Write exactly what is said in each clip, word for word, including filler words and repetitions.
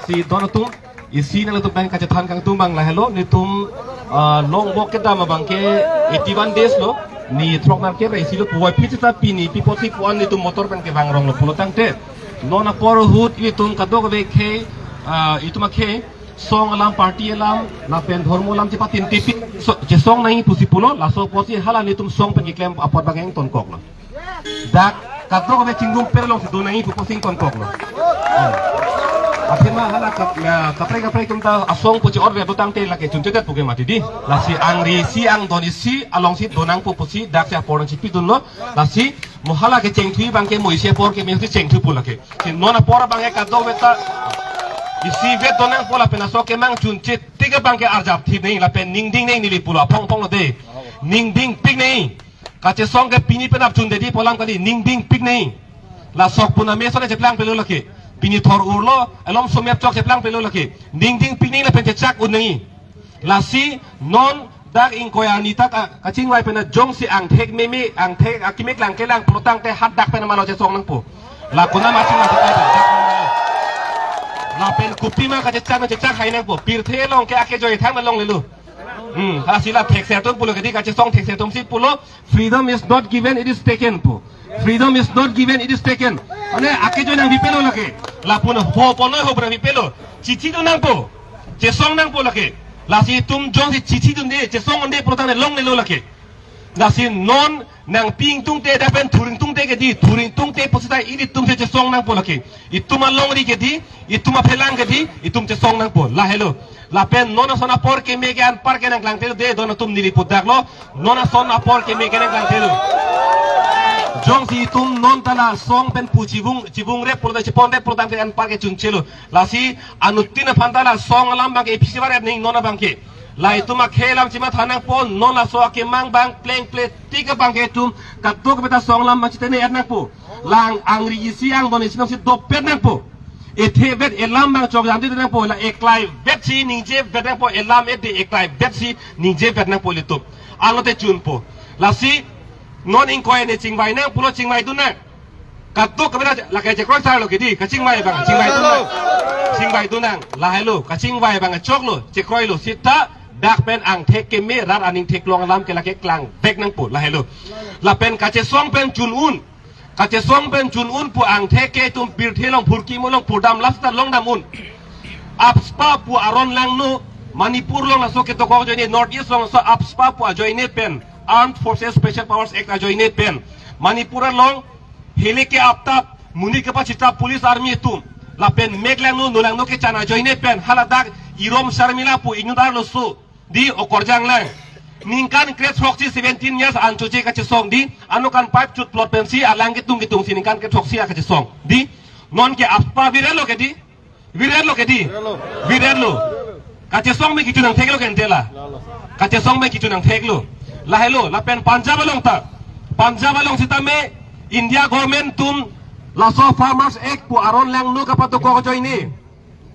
Si don atum, isi nangtum pen kachethan kangtung abang lahelo, netum, ah, long walk kedam abangke eighty-one days lo, ni throk nerkep isi lo, puvoiphit seta pini pi apotsi pu-an netum motor pen kevang rong lo pulo tangte. Non apor ahut netum kadokave akhei, ah, itum akhei, song alam, party alam, lapen dhormo alam chepatin tipi, so, chesong nangji pusi pulo, laso apotsi hala netum song pen keklem apot abang ingtonkok lo. Dak kadokave chingrum per alongsi do nangji pu apotsi ingtonkok lo. Hmm. Athema hala kap-, ya, kaprek kaprek atum ta asong pu che-order do tangte lake chunchedet pu ke mati di. Lasi angri isi angdon isi alongsi do nangpo pusi daksi apor nangchipi dunlo. Lasi mo hala kechengthui abangke mo isi apor keme si chengthupo lake. Si non apor abangke kadokave ta isivet do nangpo lapen aso kemang chunche tik abangke arjap thip nangji lapen ningding nangji neli pulo aphong aphong lo de. Ningding pik nangji. Kachesong ke pini penap chunde di pu alam kali, ningding pik nangji. La sok puna me sone cheplang pelo lake. Pini thor urlo, elom somep chok cheplang pelo lake. Ningding pik nangji lapen chechak un nangji. Lasi non dak ingkoi arni ta ka-, kachingvai pen jongsi angthek meme, angthek akeme klang kelang pulo tangte hadak pen amalo chesong nangpo. La konat ma chingvai ta dak. Lapen kopima kachechak nang chechak hai nangpo. Pirthe along ke akejoi thang longlelo. Hmm, ha si la thekser atum pulo ke di, kachesong thekser atumsi pulo, "Freedom is not given, it is taken," pu. "Freedom is not given, it is taken." Mane akejoi nangpipelo lake. Lapu-an ho ponoi ho nangpipelo. Chichidun nangpo. Chesong nangpo lake. Lasi itum jongsi chichidunde, chesong unde pulo tangte longlelo lake. Lasi non nangpi ingtungte dak pen thur ingtungte ke di, thur ingtungte pusita ilitum si chesong nangpo lake. Itum alongri ke di, itum aphelang ke di, itum chesong nangpo. Lahelo. Lapen non ason apor keme ke anpar ke nangklangtelo de, don atum neli pudak lo. Non ason apor keme ke nangklangtelo. Jongsi itum non ta la song pen pu chibung, chibung rep pulo ta chepon rep pulo tangte anpar ke chunchelo. Lasi anuttin aphan ta la song alam abangke ipisi var et ning non abangke. La itum akhei alam chimatha nangpo, non laso akemang abang plengple tik abangke itum kadokave ta song alam abang chitene et nangpo. Lang angri isi angdon isi nangsi dopet nangpo. Ethe vet elam abang chokjam di nangpo, la eklai vetsi ningje vet nangpo, elam et de eklai vetsi ningje vet nangpo ilitum. Alote chunpo. Lasi non ingkoi arni chingvai nang pulo chingvaidun nang. Kadokave ta lake chekroi sar lo ke di, kachingvai abang, chingvaidun nang. Chingvaidun nang, lahelo, kachingvai abang choklo, chekroilo, sita dak pen angthek keme rat aning theklong alam ke lake klangvek nangpo, lahelo. Lapen kachesong pen chun un, kachesong pen chun un pu angthek ke itum pirthe along phurkimo along phurdam last ta longdam un. AFSPA pu aron langno, Manipur along laso kedokok ajoine, North East along laso AFSPA pu ajoine pen, Armed Forces Special Powers Act ajoine pen, Manipur along hele ke aptap, monit kepachitap police army atum, lapen mek langno, no langno kechan ajoine pen, haladak Irom Sharmila pu inut arloso di okorjang lang. Ningkan kre throksi, seventeen years an choche kachesong di, ano kan pipe chut plot pensi, alang ketung ketungsi ningkan kre throksi akachesong. Di, non ke AFSPA virelo ke di? Virelo ke di? Virelo. Virelo. Kachesong pen kechun nangtheklo ke ante la. Lalo. Kachesong pen kechun nangtheklo. Lahelo, lapen Punjab along ta. Punjab along sitame India government atum laso Farmers Act pu aron langno kapadokok ajoine.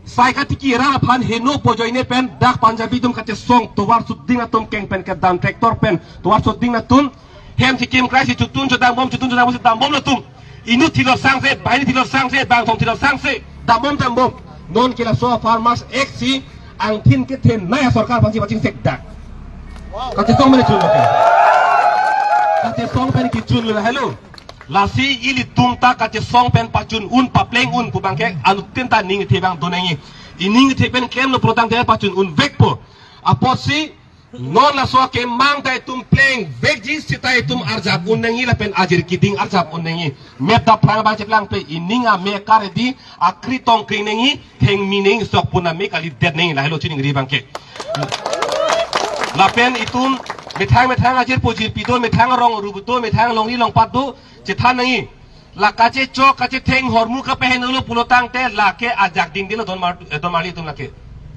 Sai katiki rat aphan heno pu ajoine pen dak Punjabi atum kachesong tovar suding atum keng pen kedam tractor pen tovar suding atum hem si kim krai si chutun chodambom, chutun chodambom si dambom latum. Inut thilot sangse, banghini thilot sangse, bangthom thilot sangse, dambom dambom. Non ke laso Farmers Act si angthin kethenei asorkar aphansi pachingsekdak. Kachesong pen kechun lo ke. Kachesong pen kechun lo, lahelo. Lasi ilitum ta kachesong pen pachun un, papleng un pu abangke anuttin ta ning ithe abang do nangji. Ining ithe pen klemlo pulo tangte pachun unvekpo. Apotsi non laso akemang ta itum plengvekji seta itum arjap un nangji lapen ajir kiding arjap un nangji. Met daphrang abang cheplangpe, ining ame kar di, akri tong kring nangji, thengmi nangji, sok puna me kalidet nangji, lahelo chiningri abangke. Lapen itum methang methang ajirpo jirpi do, methang arong aru do, methang longri longpat do, chethan nangji. La kachechok kachetheng hormu kapaheno lo pulo tangte lake ajak dingding lo don mar-, eh, don marli atum lake.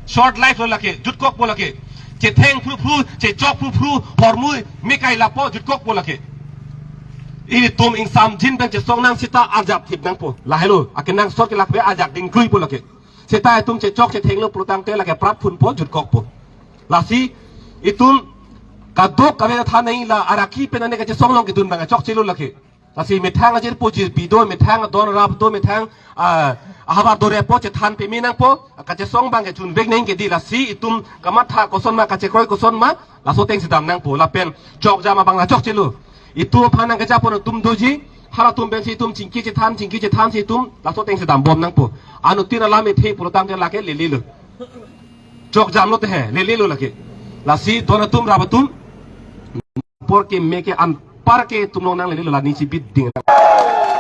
Short life lo lake, jutkokpo lake. Chetheng phruphru, chechok phruphru, hormu mekai lapo, jutkokpo lake. Ilitum ingsamjin pen chesong nang seta arjap thip nangpo. Lahelo, akenangsot ke lake ajak dingkluipo lake. Seta itum chechok chethenglo pulo tangte lake prap phunpo, jutkokpo. Lasi itum kadokave than nangji, la araki pen ane kachesong along kedun abang chokchelo lake. Lasi methang ajirpo jirpi do, methang adon arap do, methang, ah, Ahavar dore po chethan peme nangpo, kachesong abang ke chunvek nang ke di, lasi itum kamatha koson ma, kachekroi koson ma, laso ateng si dam nangpo. Lapen jokjam abang la chokchelo. Itum aphan nangkejapon atum doji, halatum pensi itum chingki chethan, chingki chethan si itum laso ateng si dambom nangpo. Anuttin alam ithe pulotangte lake lelelo. Jokjamlote he, lelelo lake. Lasi don atum, rap atum, apor keme ke anpar ke itum lonang lelelo, la ningje bit ding.